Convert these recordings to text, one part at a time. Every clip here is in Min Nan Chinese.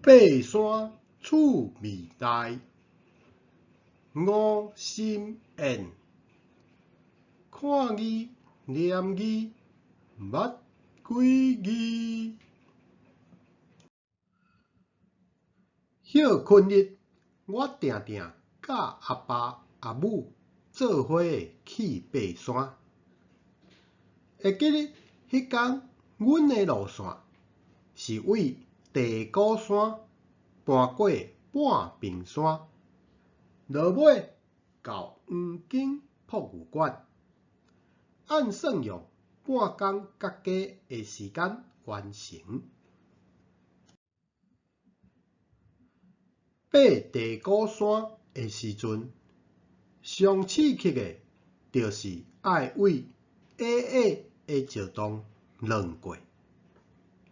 爬山趣味大，吳心燕，看字念字，捌幾字。歇睏日，我定定佮阿爸阿母做伙去爬山。會記得彼工，阮的路線是對地鼓山搬過半屏山，落尾到黃金博物館。按算用半工較加的時間完成。爬地鼓山的時陣，上刺激的就是愛對矮矮的石洞鑽過，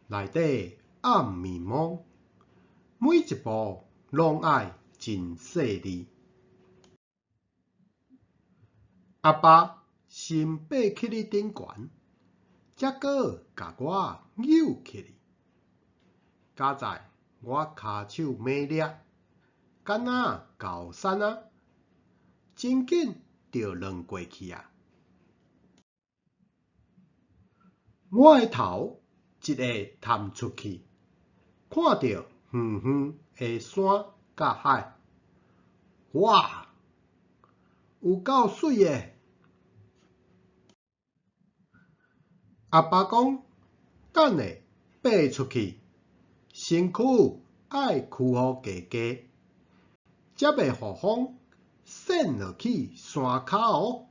內底暗暝暝，每一步攏愛真細膩。阿爸先爬去哩頂懸，才閣共我搝起去。佳哉我跤手猛掠，敢若猴瘦仔，真緊就鑽過去矣。我的頭一下探出去，看著遠遠的山佮海，哇！有夠媠的！阿爸講：等下爬出去，身軀愛屈予低低，才袂予風扇落去山跤喔。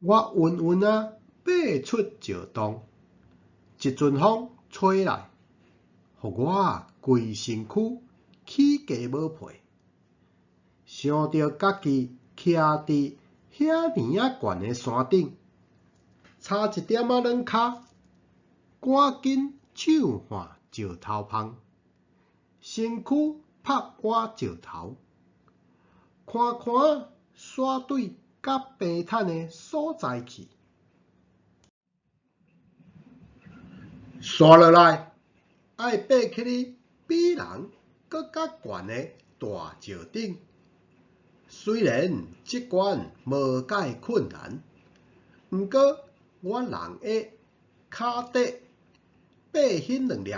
我穩穩仔爬出石洞，一陣風吹來，予我規身軀起雞毛皮，想著家己徛佇遐爾仔懸的山頂，差一點仔軟跤，趕緊搶換石頭縫，身軀拍倚石頭，寬寬仔煞對較平坦的所在去。紲落來，愛爬去哩比人閣較懸的大石頂。雖然這關無介困難，毋過我人的跤底爬彼兩粒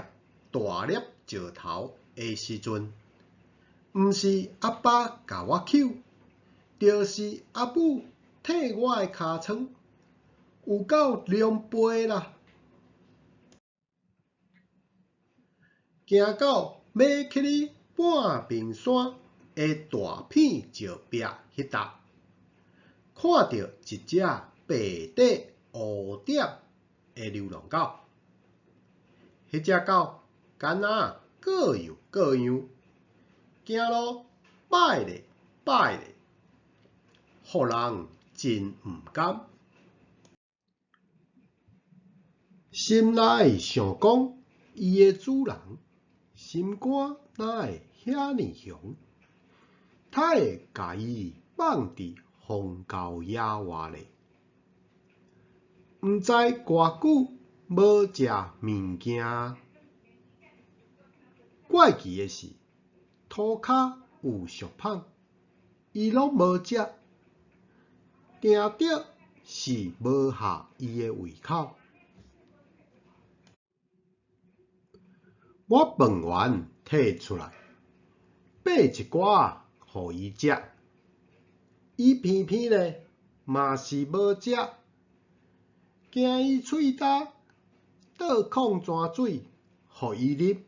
大粒石頭的時陣，毋是阿爸共我搝，就是阿母替我的尻川，有夠狼狽啦！行到欲去哩半屏山的大片石壁彼搭，看著一隻白底烏點的流浪狗。彼隻狗敢若各樣各樣，行路擺咧擺咧，予人真毋甘。心內想講，伊的主人心肝哪會遐爾雄？他會共伊放佇荒郊野外咧？毋知偌久無食物件。怪奇的是，塗跤有俗麭，伊攏無食，定著是無合伊的胃口。我飯丸提出來，掰一寡予伊食，伊偏偏咧嘛是無食，驚伊喙焦，倒礦泉水予伊啉，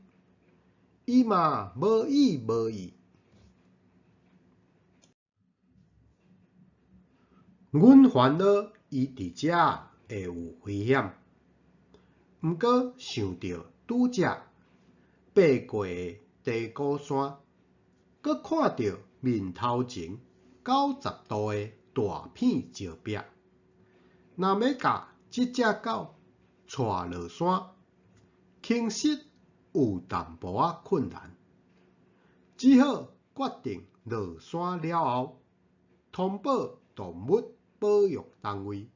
伊嘛無意無意。阮煩惱伊佇遮會有危險，毋過想著拄才爬過的地鼓山，閣看著面頭前90度的大片石壁，若欲共這隻狗帶落山，確實有淡薄仔困難，只好決定落山了後，通報動物保育單位，予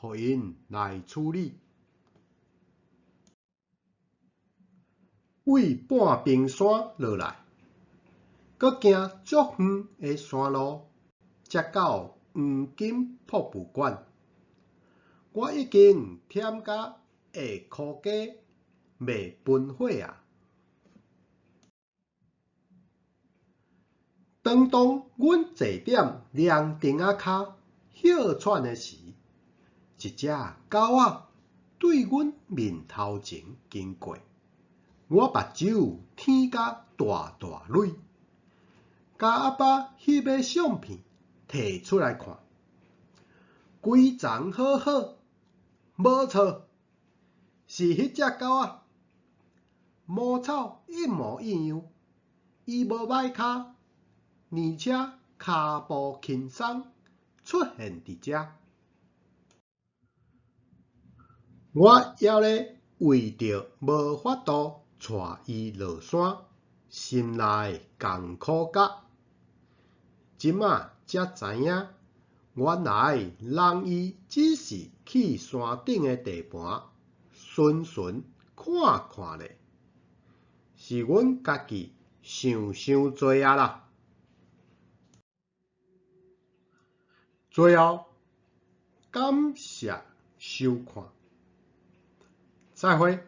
𪜶來處理。對半邊山落來，閣行足遠的山路，才到黃金博物館。我已經忝甲下箍雞袂分火矣。當當阮坐踮涼亭仔跤歇喘的時，一隻狗仔對阮面頭前經過，我目睭甜甲大大蕊，共阿爸翕的相片提出來看，規叢好好，無錯，是彼隻狗仔，毛草一模一樣，伊無䆀跤，而且跤步輕鬆出現佇遮。我猶咧為著無法度帶伊落山，心內艱苦甲。這馬才知影，原來人伊只是去山頂的地盤巡巡看看咧，是阮家己想傷濟矣啦。最後，感謝收看，再會。